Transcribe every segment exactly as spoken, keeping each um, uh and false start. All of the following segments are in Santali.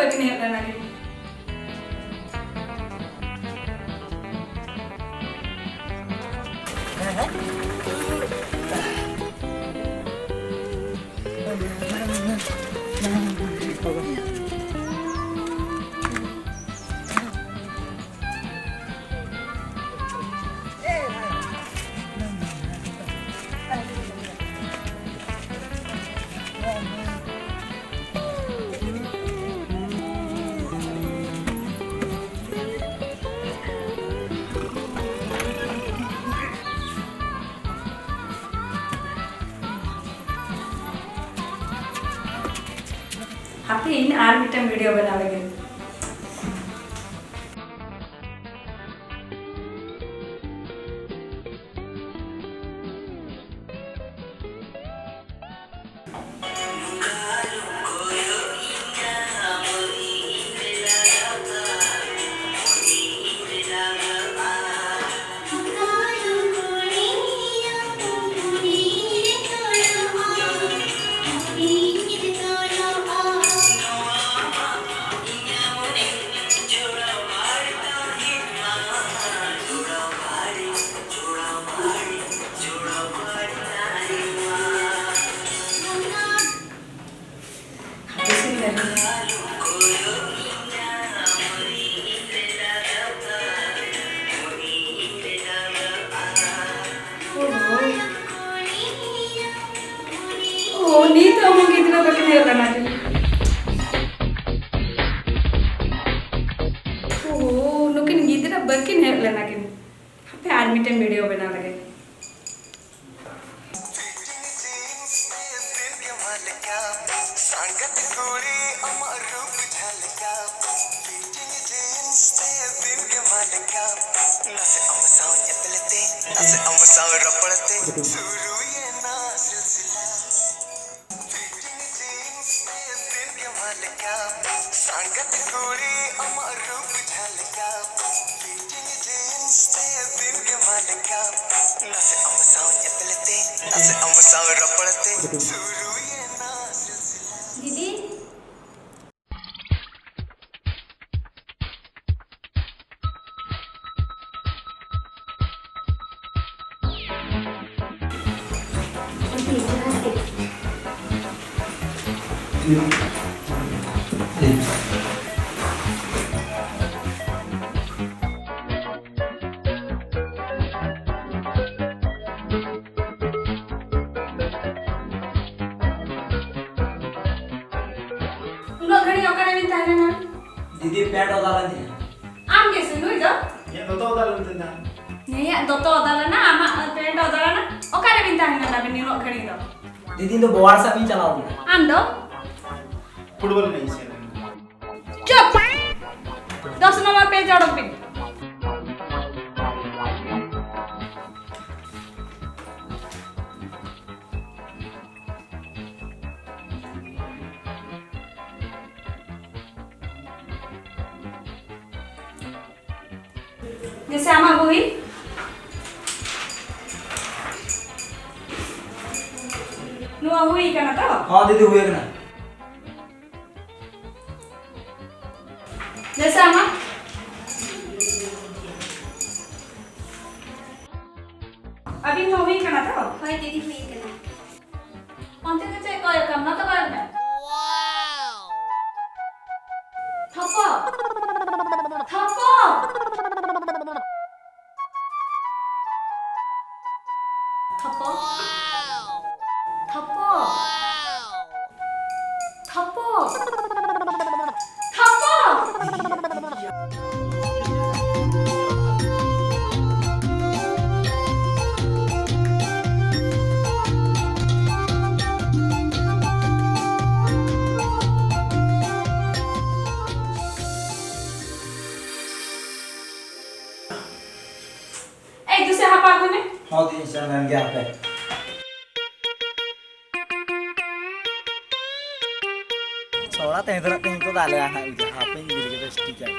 ᱵᱟᱹᱠᱤᱱ ᱦᱮᱡ ᱞᱮᱱᱟ ᱠᱤᱱ᱾ ᱦᱟᱯᱮ, ᱤᱧ ᱟᱨ ᱢᱤᱫᱴᱟᱝ video ᱵᱮᱱᱟᱣ ᱞᱮᱜᱮ᱾ ᱳ, ᱱᱤᱛ ᱦᱚᱸ ᱜᱤᱫᱽᱨᱟᱹ ᱵᱟᱹᱠᱤᱱ ᱦᱮᱡ ᱞᱮᱱᱟ ᱠᱤᱱ᱾ ᱳ, ᱱᱩᱠᱤᱱ ᱜᱤᱫᱽᱨᱟᱹ ᱵᱟᱹᱠᱤᱱ ᱦᱮᱡ ᱞᱮᱱᱟ ᱠᱤᱱ᱾ ᱦᱟᱯᱮ ᱟᱨ ᱢᱤᱫᱴᱮᱱ video ᱵᱮᱱᱟᱣ ᱞᱮᱜᱮ᱾ ᱥᱟᱸᱜᱟᱛ ᱠᱩᱲᱤ ᱟᱢᱟᱜ ᱨᱩᱯ ᱡᱷᱟᱞᱠᱟ, fitting jeans ᱛᱮ ᱫᱤᱱ ᱜᱮ ᱢᱟᱞᱠᱟ, ᱱᱟᱥᱮ ᱟᱢ ᱥᱟᱶ ᱧᱮᱯᱮᱞ ᱛᱮ, ᱱᱟᱥᱮ ᱟᱢ ᱥᱟᱶ ᱨᱚᱯᱚᱲ ᱛᱮ, ᱥᱩᱨᱩᱭᱮᱱᱟ ᱥᱤᱞᱥᱤᱞᱟ᱾ Fitting jeans ᱛᱮ ᱫᱤᱱ ᱜᱮ ᱢᱟᱞᱠᱟ, ᱥᱟᱸᱜᱟᱛ ᱠᱩᱲᱤ ᱟᱢᱟᱜ ᱨᱩᱯ ᱡᱷᱟᱞᱠᱟ, fitting jeans ᱛᱮ ᱫᱤᱱ ᱜᱮ ᱢᱟᱞᱠᱟ, ᱱᱟᱥᱮ ᱟᱢ ᱥᱟᱶ ᱧᱮᱯᱮᱞ ᱛᱮ, ᱱᱟᱥᱮ ᱟᱢ ᱥᱟᱶ ᱨᱚᱯᱚᱲ ᱛᱮ, ᱥᱩᱨᱩᱭᱮᱱᱟ ᱥᱤᱞᱥᱤᱞᱟ᱾ ᱫᱤᱫᱤ, ᱩᱱᱟᱹᱜ ᱜᱷᱟᱹᱲᱤᱡ ᱚᱠᱟᱨᱮ ᱵᱤᱱ ᱛᱟᱦᱮᱸ ᱞᱮᱱᱟ? ᱫᱤᱫᱤ, ᱯᱮᱱᱴ ᱚᱫᱟ ᱞᱮᱱ ᱛᱤᱧᱟ᱾ ᱟᱢ ᱜᱮ ᱥᱮ ᱱᱩᱭ ᱫᱚ? ᱤᱧᱟᱹᱜ ᱫᱚᱛᱚ ᱚᱫᱟ ᱞᱮᱱ ᱛᱤᱧᱟ᱾ ᱱᱩᱭᱟᱜ ᱫᱚᱛᱚ ᱚᱫᱟ ᱞᱮᱱᱟ, ᱟᱢᱟᱜ ᱯᱮᱱᱴ ᱚᱫᱟ ᱞᱮᱱᱟ᱾ ᱚᱠᱟᱨᱮ ᱵᱤᱱ ᱛᱟᱦᱮᱸ ᱞᱮᱱᱟ ᱵᱤᱱ ᱱᱩᱱᱟᱹᱜ ᱜᱷᱟᱹᱲᱤᱡ ᱫᱚ? ᱫᱤᱫᱤ, ᱤᱧ ᱫᱚ ᱵᱚᱣᱟᱲ ᱥᱮᱫ ᱤᱧ ᱪᱟᱞᱟᱣ ᱞᱮᱱᱟ᱾ ᱟᱢ ᱫᱚ? ᱯᱷᱩᱴᱵᱚᱞ ᱮᱱᱮᱡ ᱤᱧ ᱥᱮᱱ ᱞᱮᱱᱟ᱾ ᱪᱩᱯ! ᱫᱚᱥ ᱱᱚᱢᱵᱚᱨ ᱯᱮᱡᱽ ᱚᱰᱚᱠ ᱵᱤᱱ᱾ ᱡᱮᱥᱮ ᱟᱢᱟᱜ ᱵᱳᱭ᱾ ᱱᱚᱣᱟ ᱦᱩᱭ ᱠᱟᱱᱟ ᱛᱚ? ᱦᱚᱸ ᱫᱤᱫᱤ, ᱦᱩᱭ ᱠᱟᱱᱟ᱾ ᱡᱮᱥᱮ ᱟᱢᱟᱜ᱾ ᱟᱹᱵᱤᱱ ᱦᱚᱸ ᱦᱩᱭ ᱠᱟᱱᱟ ᱛᱚ? ᱦᱳᱭ ᱫᱤᱫᱤ, ᱦᱩᱭ ᱠᱟᱱᱟ᱾ ᱚᱱᱛᱮ ᱫᱚ ᱪᱮᱫ ᱠᱚ ᱦᱩᱭᱩᱜ ᱠᱟᱱᱟ? ᱱᱚᱛᱮ ᱠᱚᱭᱚᱜ ᱢᱮ᱾ ᱛᱷᱚᱯᱚ᱾ ᱛᱷᱚᱯᱚ᱾ ᱛᱷᱚᱯᱚ᱾ ᱛᱷᱚᱯᱚ᱾ ᱛᱷᱚᱯᱚ᱾ ᱛᱷᱚᱯᱚ᱾ ᱮᱭ, ᱫᱩᱥᱮ ᱦᱟᱯᱟ ᱟᱹᱜᱩᱭ ᱢᱮ᱾ ᱦᱚᱸ, ᱫᱤᱧ ᱥᱮᱱ ᱞᱮᱱ ᱜᱮ, ᱦᱟᱯᱮ᱾ ᱪᱷᱚᱲᱟ ᱛᱟᱦᱮᱸ ᱫᱷᱟᱨᱟ ᱛᱮᱦᱮᱧ ᱠᱚ ᱫᱟᱞᱮᱭᱟ ᱦᱟᱸᱜ, ᱩᱭᱦᱟᱹᱨ ᱦᱟᱯᱮᱧ ᱤᱫᱤ ᱞᱮᱜᱮ ᱥᱴᱤᱠᱟᱨ᱾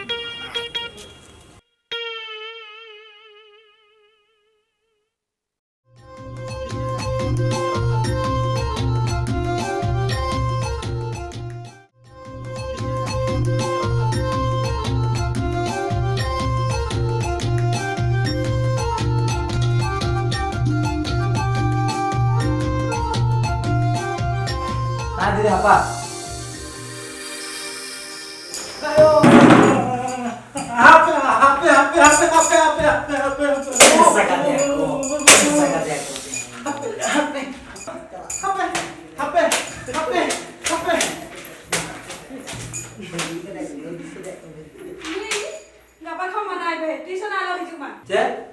ᱦᱮᱸ ᱫᱤᱫᱤ, ᱦᱟᱯᱟ᱾ ᱦᱟᱯᱮ, ᱦᱟᱯᱮ, ᱦᱟᱯᱮ, ᱦᱟᱯᱮ, ᱦᱟᱯᱮ, ᱦᱟᱯᱮ᱾ ᱢᱮᱥᱟ ᱠᱟᱫᱮᱭᱟ ᱠᱚ, ᱢᱮᱥᱟ ᱠᱟᱫᱮᱭᱟ ᱠᱚ᱾ ᱦᱟᱯᱮ, ᱦᱟᱯᱮ, ᱦᱟᱯᱮ, ᱦᱟᱯᱮ, ᱦᱟᱯᱮ, ᱦᱟᱯᱮ᱾ ᱜᱟᱯᱟ ᱠᱷᱚᱱ ᱢᱟᱱᱟᱭ ᱯᱮ, ᱴᱤᱭᱩᱥᱚᱱ ᱟᱞᱚ ᱦᱤᱡᱩᱜ ᱢᱟ᱾ ᱪᱮᱫ?